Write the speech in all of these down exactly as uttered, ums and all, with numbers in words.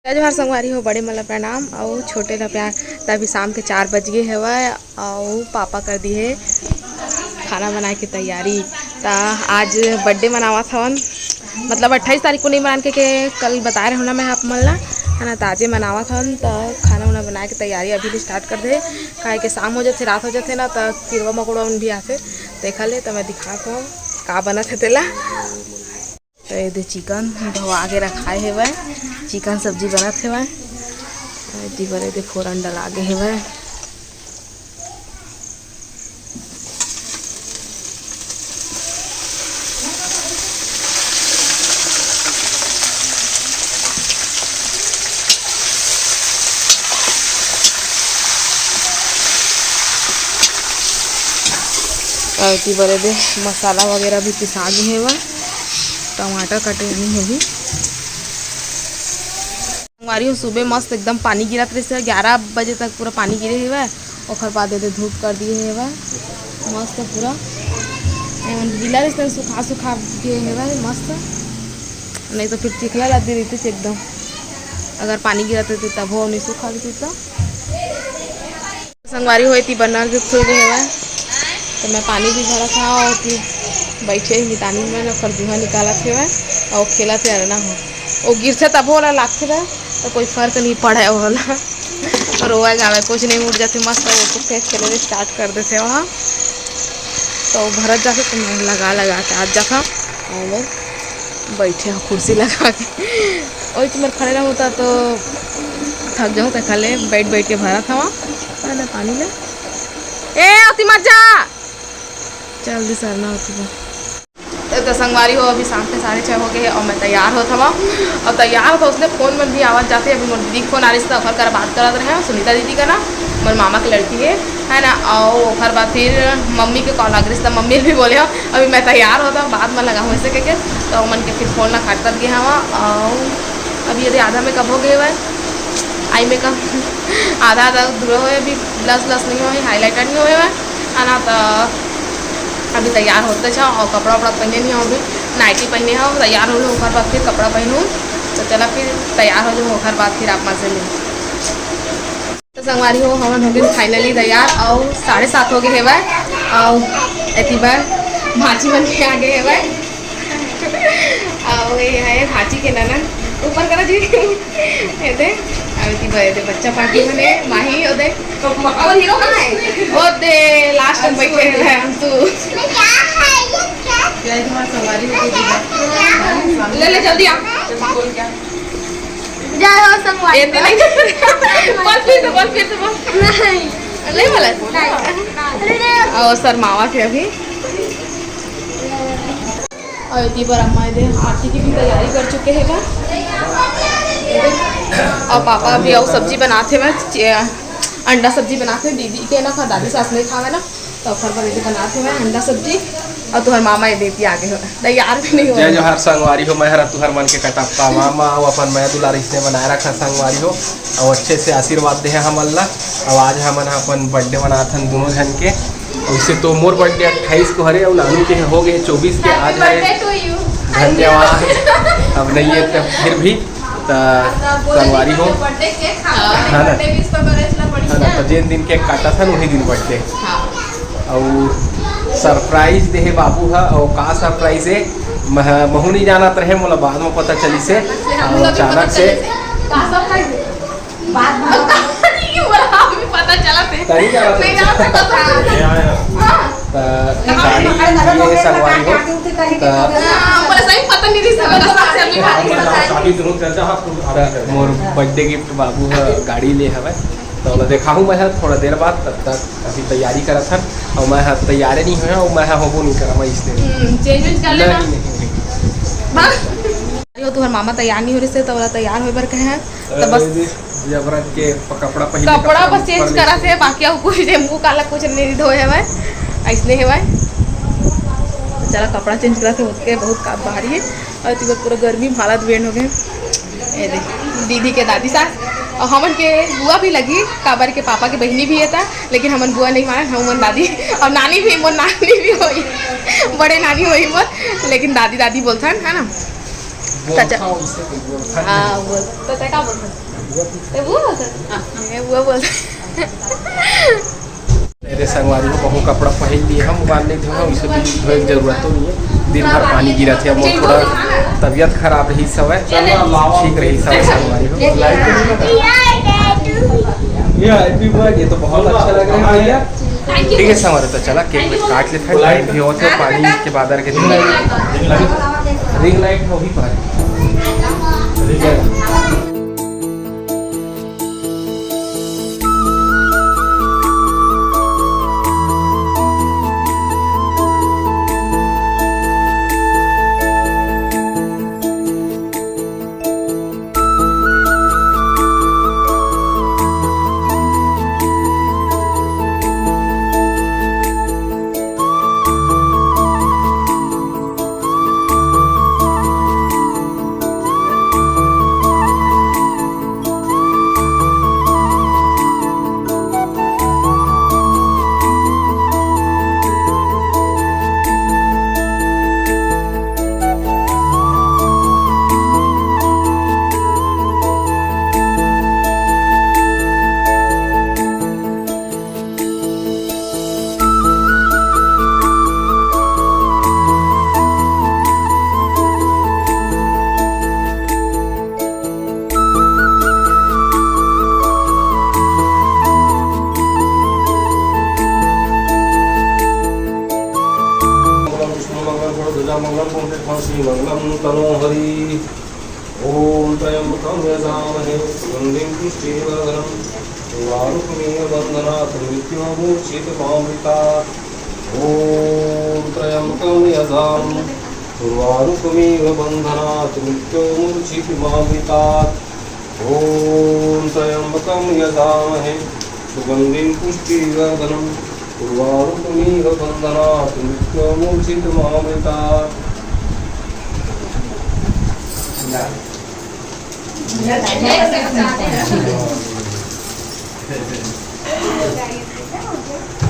जय जोहार संगवारी हो, बड़े मन ला प्रणाम अउ छोटे ला प्यार। त अभी शाम के चार बज गे हवय अउ पापा कर दिए हे खाना बनाए के तैयारी। त आज बर्थडे मनावत हवन, मतलब अट्ठाईस तारीख को नहीं मनान के, के कल बताए रहूँ ना मैं आप मन ला, है ना। त आजे मनावत हवन, त खाना उना बनाए के तैयारी अभी ले स्टार्ट कर दे, काहे के शाम हो जाथे, रात हो जाथे ना, त किरवा मकोड़ा उन भी आथे। त एखर ले त मैं दिखात हूँ का बनत हे तेला। त ये दे चिकन धोवा के रखाए हेवय, चिकन सब्जी बनत हेवय। एती बर ये दे फोरन डला गे हेवय। अउ एती बर ये दे मसाला वगैरह भी पिसा गे हेवय, टमाटर कटे नहीं हे अभी। संगवारी हो, सुबह मस्त एकदम पानी गिरत रहिस हे, ग्यारह बजे तक पूरा पानी गिरे हेवय। ओखर बाद ये दे धूप कर दिए हेवय, मस्त पूरा एमन गीला रहिस, सुखा सुखा गे हेवय मस्त, नहीं तो फिर चिखला लग रहिस एकदम, अगर पानी गिरत रहिस तभो नहीं सुखा देते तो। संगवारी हो, एती बना के खुल गए हवय, तो मैं पानी भी भरत हव अउ एती बैठे हे मितानी मन ओकर जुहा निकालत हेवय अउ खेलत हे अरना हो। ओ गिरथे तभो ओला लागथे त, त कोई फर्क नहीं पड़े ओला। रोए गावे कुछ नहीं, उठ जाथे मस्त, वो तो फेंक के ले स्टार्ट कर देथे वहाँ। तो भरत जाथे तो मैं लगा लगा के आज जाथा। अउ मैं बैठे हव कुर्सी लगा के। ओई तो मैं खड़े रहूँ त तो थक जाऊँ, त खाले बैठ बैठ के भरत हवा। है ना पानी ले। ए, अति मत जा। चल दी सरना होती बा। तो, तो संगवारी हो, अभी शाम के साढ़े छः हो गए हैं और मैं तैयार होत हवा। और तैयार होत उसने फ़ोन में भी आवाज़ जाते, अभी मोर दीदी के फ़ोन आ रही, तो ओकर करा बात करत रहे, सुनीता दीदी का ना, मोर मामा के लड़की है, है ना। और ओकर बाद फिर मम्मी के कॉल आ गई, तो मम्मी भी बोले हो, अभी मैं तैयार होत हव, बाद में लगा हुए से कह के, तो मन के फिर फ़ोन ला काट कर गए हवा। और अभी यदि आधा मेकअप हो गए हुआ है, आई मेकअप आधा आधा दूर हुए, अभी ब्लश ब्लश नहीं हुए, हाईलाइटर नहीं हुए हुआ है ना। तो अभी तैयार होते छा और कपड़ा उपड़ा पहने नहीं हो, अभी नाइटी पहने हो, तैयार हो लो, ओकर बाद फिर कपड़ा पहनू। तो चला फिर तैयार हो जाऊँ, ओकर बाद फिर आप मन से मिल। तो संगवारी हो, हमन हो गए फाइनली तैयार और साढ़े सात हो गए हेवय। और एती बर भांची मन के आगे हेवय। अउ ये है भांची के ननद, ऊपर करा जी। ये दे, अउ एती बर, ये दे बच्चा पार्टी मने, माही, ओ दे। और हीरो कहाँ है? ओ दे, लास्ट में बैठे हैं अंशु। जय जोहार संगवारी हो, ले, ले, जल्दी आ। जय हो संगवारी। ये दे नहीं। बोल फिर से, बोल फिर से, बोल। नहीं। नहीं बोला? नहीं। और शर्मावा थे अभी। और एती बर अम्मा ये दे आरती की भी तैयारी कर चुके हैं का। और पापा अभी और सब्जी बनाते हैं, चे-, अंडा सब्जी बनाते हैं। दीदी के ना खा, दादी सास नहीं खावे ना, तो ओकर बर ये दे बनाते हैं अंडा सब्जी। और तुहर मामा ये दे एती आगे हो, तैयार भी नहीं हो। जय जोहार संगवारी हो, मैं हरा तुहर मन के कटप्पा मामा, वो अपन मया दुलार इसने बनाए रखा संगवारी हो, और अच्छे से आशीर्वाद दे हमन ला। और आज हमन ह अपन बर्थडे मनाथन दोनों जन के। वैसे तो मोर बर्थडे अट्ठाईस को हरे अउ नानू के हो गए चौबीस के, आज हरे। धन्यवाद। अब नहीं है तो फिर भी त संगवारी हो। है ना? है ना? तो जिन दिन केक काटा था, वही दिन बर्थडे। हाँ। अउ सरप्राइज दे हे बाबू ह, अउ का सरप्राइज हे, मह-, महू नहीं जानत रहे, मोला बाद में पता चली से। अउ अचानक से का सरप्राइज हे? बात ये बोला, अभी पता चला थे। तरी क्या बात नहीं है? जाना था कसम से। हाँ। त साड़ी ये संगवारी हो। त हाँ, पर सही पता नहीं थी, सब कसम से अभी बात करता है। शादी शुरू चलता है, आपको आराम त है। मोर बर्थडे गिफ्ट बाबू ह गाड़ी ले हवे, त ओला देखाहूँ मैं ह थोड़ा देर बाद। तब तक अभी तैयारी करत हन, अउ मैं ह तैयारे नहीं होया, अउ मैं ह होबो नहीं करा, मैं इसने हम्म, चेंज वेंज कर लेना। नहीं, नहीं, नहीं। हाँ। अरे, वो तुम्हार मामा तैयार नहीं हो रही से, त ओला तैयार होए बर कहे हैं। तो बस अरे, जबरन के प-, कपड़ा पहन के कपड़ा कपड़ा बस ऊपर चेंज ले करा के। थे, बाकी अउ कुछ shampoo काला कुछ नहीं धोए हवय, ऐसने हवय। तो चला कपड़ा चेंज करा थे, उसके बहुत काम भारी है। और इधर पूरा गर्मी में हालत बेंड हो गए। ये देख, दीदी के दादी सास और हमन के बुआ भी लगी, काबर के पापा के बहिनी भी है था, लेकिन हमन बुआ नहीं मानन, हमन दादी और नानी भी, मोर नानी भी होई, बड़े नानी होई मोर, लेकिन दादी, दादी बोलथन, है ना? चाचा। हाँ, वो। तो तै का बोलत हस? तै वो बोलत हस? हाँ, मैं वो बोलत हस। मेरे संगवारी हो, बहू कपड़ा पहिर लिए हम, उबाल नहीं धोए, उसे भी धोए के जरूरत तो नहीं है। दिन भर पानी गिरत हे, अब थोड़ा तबीयत खराब रही सब है, ठीक रही सब संगवारी हो। ये हैप्पी बर्थडे, ये तो बहुत अच्छा लग रहा है भैया। ठीक है संगवारी, तो चला केक वेक काट लेते हैं, टाइम भी होते हैं, पानी के बाद के रिंग लाइट हो भी पाए। मंगलम विष्णु मंगलम गरुड़ ध्वजा मंगलम पुंडरीकाक्षी मंगलम तनो हरि। ओम त्र्यंबकम यजामहे सुगंधिम पुष्टिवर्धनम उर्वारुकमिव बंधनात् मृत्योर्मुक्षीत मामृतात्। ओम त्र्यंबकम यजामहे उर्वारुकमिव बंधनात् मृत्योर्मुक्षीत मामृतात्। ओम त्र्यंबकम यजामहे सुगंधिम पुष्टिवर्धनम उर्वारुकमिव बंधनात् मृत्योर्मुक्षीत मामृतात्।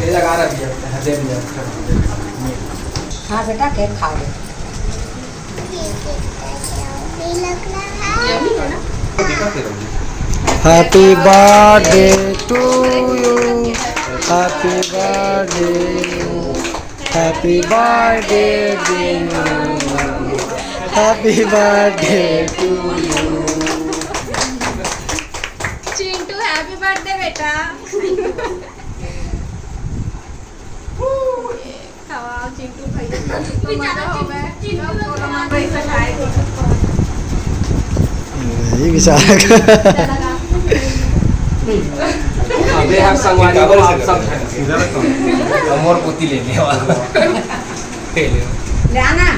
ये लगा रहा भैया, दे दिया। हाँ बेटा, केक खा ले। Happy birthday to you, happy birthday, happy birthday to you, happy birthday to you। Chintu, happy birthday बेटा। खवाओ चिंटू भैया। चिंटू बेचारा मजा हो गया। चिंटू लोग खवाओ। यही बेचारा का। अबे हर संगवारी को आप सब मोर पोती ले ले वाला। ले ले। ले आना।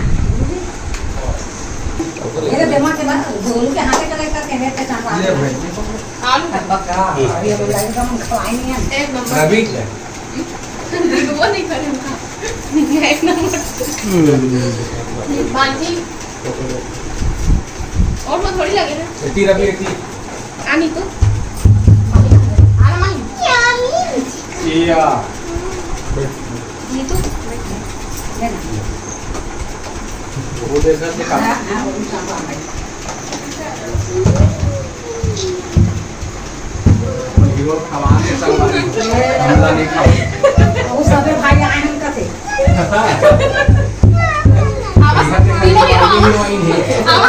ये तो दिमाग के बात, गोलू के हाथे का लेकर के लेते चापा। ये भाई। आलू। बक्का। अभी हम लोग एकदम खवाए नहीं है। एक नंबर। रवि। वो नहीं करेगा। एक नंबर। हम्म। बाकी और वो थोड़ी लगे ना। एती रवि, एती। आनी तो। आना माई। या। ये तो। वो देखा थे का? हाँ, हाँ, वो भी काम आ गई। हीरो खवाने सब वाले। हमला नहीं खाओ। वो सबे भाई आए हैं कथे। आवा, तीनों हीरो आवा। आवा।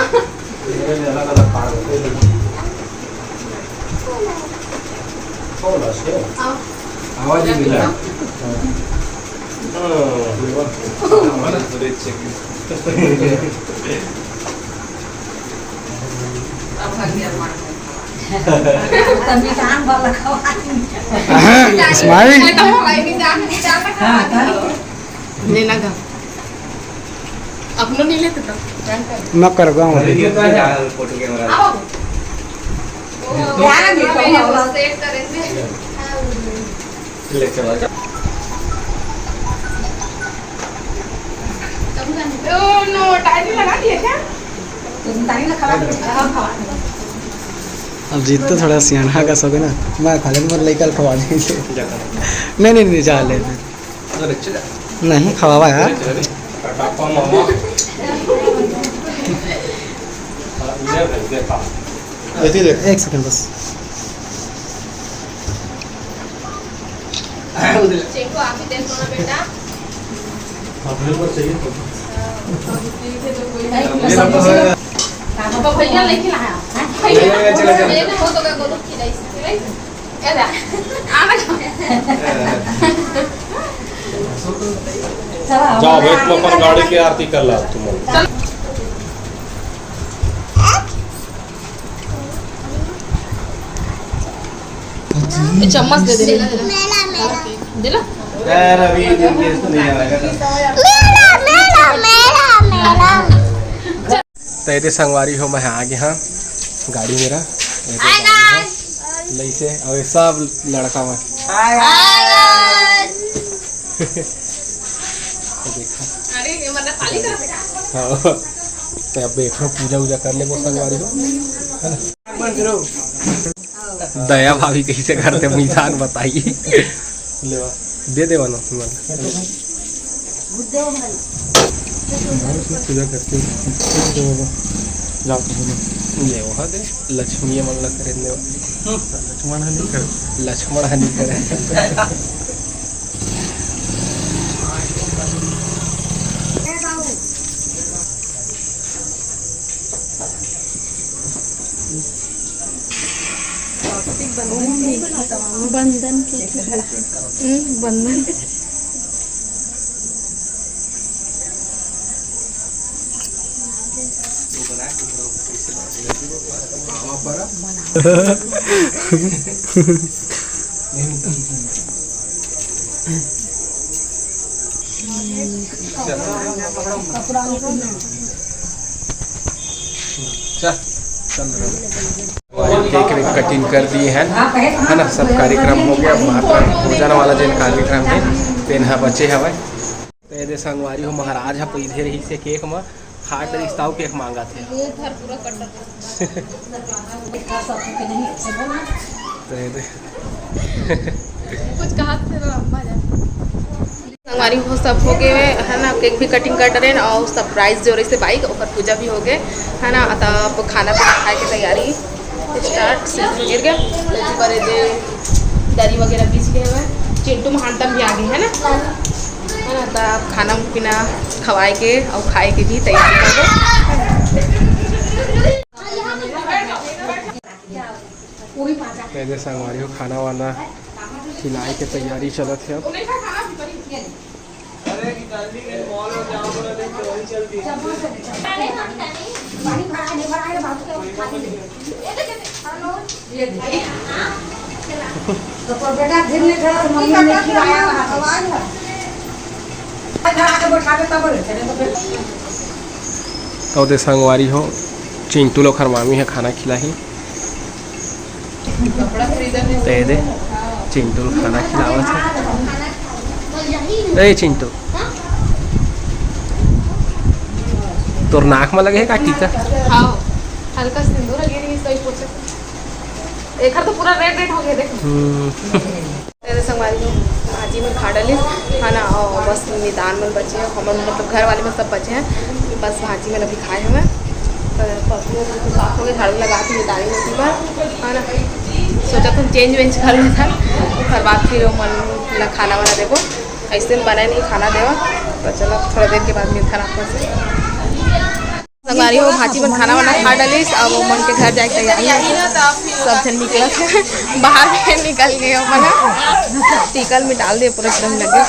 ये अलग-अलग पार्ट होते हैं। कौन है? आवा। आवाज ही मिला। हाँ। तब हम ये मार तब भी काम वाला खवा। हाँ, स्माइल। मैं तो हवाई में जान, जान रखा हाँ, है। हाँ। लेना गा। अपनो नहीं लेते तो। मैं कर गया हूँ। अरे, ये तो है। Photo camera. आओ। यार, ये तो सेट करेंगे। ले चला जा। ओ, नो, टाइम लगा दिया क्या? तुम टाइम ना खवा दो। अब जीत तो थोड़ा सियाना का सो ना। मैं खा ले, मोर लइका ल खवा दे। नहीं, नहीं, नहीं, जा ले। नहीं, खवावा यार। टापा मामा। एती देख। एक सेकंड बस। चेको आप ही देख लो ना बेटा। अपने ऊपर चाहिए तो। हाँ, तो भैया लेके लाया। भैया, चलो, चलो। ये ना हो तो क्या बोलो, खिलाई, खिलाई। ये ला। आना। जाओ भाई, तुम अपन गाड़ी के आरती कर ला तुम। चम्मच दे दे। दे ला। यार, अभी इनके इसको नहीं आएगा। तो ये दे संगवारी हो, मैं आ गया हाँ गाड़ी मेरा। ये दे गाड़ी है। लइसे, अउ ये सब लड़का मन। ये देखा। अरे, ये मतलब खाली कर दे। हाँ। तो अब देखो, पूजा वूजा कर ले, वो संगवारी हो, है ना? दया भाभी कैसे करते, मुझे जान बताइए। लेवा। दे देवा ना, सुमन। पूजा करते हो। जाओ, तुम ले, वहाँ दे। लक्ष्मी मन ला करे देवा। लक्ष्मण ह नहीं करे। लक्ष्मण ह नहीं करे। बंधन के। हम्म, बंधन। चल, चल। केक वेक कटिंग कर दिए हैं, है ना, सब कार्यक्रम हो गया। अब मात्र भोजन वाला जेन कार्यक्रम है, तेन ह बचे हवय। तो ये दे संगवारी हो, महाराज ह पहिले रहिस हे केक म, हार्ट रिश्ताओ केक मांगा थे। मुंह भर पूरा कटत। तो ये दे। कुछ कहा थे ना अम्मा जान। संगवारी हो, सब हो गए है ना, केक भी कटिंग कर डरेन और सरप्राइज जो रहिस हे बाइक, ओकर पूजा भी हो गए है ना। तब खाना पीना खाए के तैयारी स्टार्ट। सिंदूर गिर गया, लड्डू करे दे, दरी वगैरह बीच गए हुए, चिंटू महानतम भी आ गए है ना, है ना। तब खाना पीना खवाए के और खाए के भी तैयारी कर दो। कैसे संगवारी हो, खाना वाना खिलाए के तैयारी चलत हे अब। तो बेटा, धीरे धीरे मम्मी ने खिलाया। तो दे संगवारी हो, चिंटू लोग हर मामी है खाना खिलाही। ते दे, चिंटू ल खाना खिलावत हे। ए चिंटू, तोर नाक में लगे हे का टीका? हाँ, हल्का सिंदूर लगे रही, तो ही पोछे। एकर तो पूरा रेड रेड हो गया, देख। हम्म। तेरे संगवारी हो, भाजी मन खा डालिस, है ना, और बस निदान मन बचे हैं, हमन मतलब घर वाले मन सब बचे हैं, बस भाजी मन अभी खाए हवय। तो पसुआ मन तो साफ हो गए, झाड़ू लगा के निदानी होती बार, है ना, सोचा तुम चेंज वेंज कर लेता, ओकर बाद फिर ओमन ला खाना वाना देबो, ऐसे में बनाए नहीं खाना देवा। तो चलो थोड़ा देर के बाद मिलता आपको से। संगवारी हो, भांची मन खाना वाना खा डालिस, अब ओमन के घर जाए के तैयारी हे। सब झन निकलत हे, बाहर में निकल गए ओमन ह। टीका ल मिटाल दे, पूरा एकदम लगे।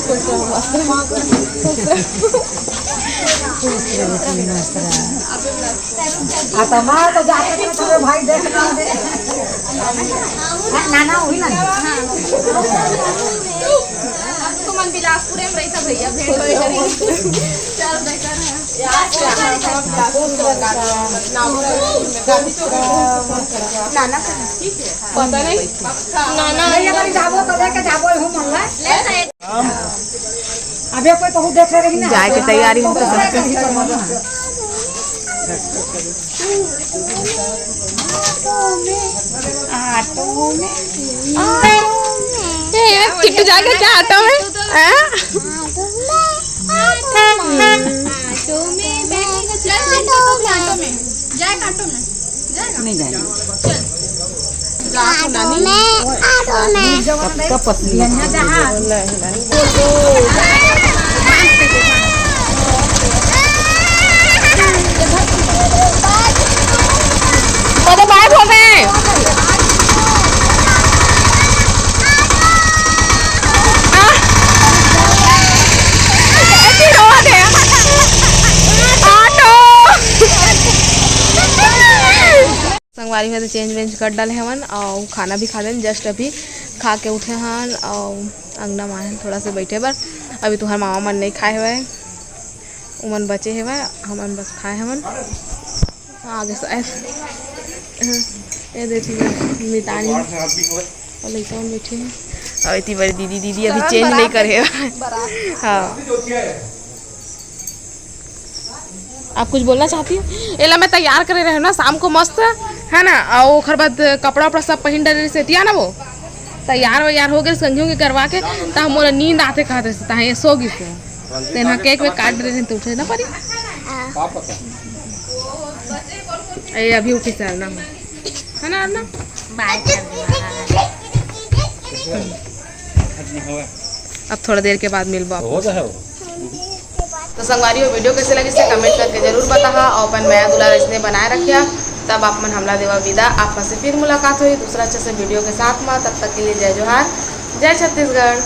खुश रहो, मस्त रहो। खुश रहो। खुश रहो, मस्त रहो। आ, तो मार तो जाके तो तुम्हें भाई देख ना दे। हाँ, नाना, वही ना। हाँ। अब तो मन बिलासपुर में रहता भैया, भेंट होए करेंगे। चल, बेकार है। नाना, ठीक है। पता नहीं। नाना, भैया, अगर जाबो तो लेके जाबो, हूँ मन ला। अबे कोई तो देख रहे ना। जाए के तैयारी हो तो सब। ऑटो में, ऑटो में। ए, किट्टू जाएगा क्या ऑटो में? हाँ? ऑटो में बैठेगा, चल, चल, चल, ऑटो में। जाएगा ऑटो में, जाएगा। नहीं जाएगा। चल। ऑटो में, ऑटो में। सबका पसंद। यहाँ जहाँ। वो तो बाय बोल रहे हैं। आ? ऐसी रोड है। ऑटो। संगवारी में तो चेंज वेंज कर डाले हवन और खाना भी खा लेन। जस्ट अभी खा के उठे हन और अंगना में आए हन थोड़ा से बैठे बर। अभी तुहार मामा मन नहीं खाए हवय, उमन बचे हवय, हमन बस खाए हवन। आगे शायद ये देखिए मितानी और लइका मन बैठे हैं। और इतनी बड़ी दीदी, दीदी अभी चेंज नहीं करे हवय। हाँ। आप कुछ बोलना चाहती हो? एला मैं तैयार करे रहे ना शाम को मस्त, है ना, और ओकर बाद कपड़ा उपड़ा सब पहन डरे से तिया ना वो तैयार वैयार हो गए, संगी उंगी करवा के, त मोला नींद आते कहत रहे, त ये सो गिस। तेन हा केक वेक काट रहे तो उठे ना परी। ए, अभी उठी सर ना। है ना, ना? बाय कर दे। अब थोड़ा देर के बाद मिलबो आप। तो संगवारी हो, वीडियो कैसे लगिस कमेंट करके जरूर बताहा और अपन मया दुलार इसने बनाए रखिया। तब आप मन हमला देवा विदा। आप मन से फिर मुलाकात होही दूसरा अच्छा से वीडियो के साथ में। तब तक के लिए जय जोहार, जय छत्तीसगढ़।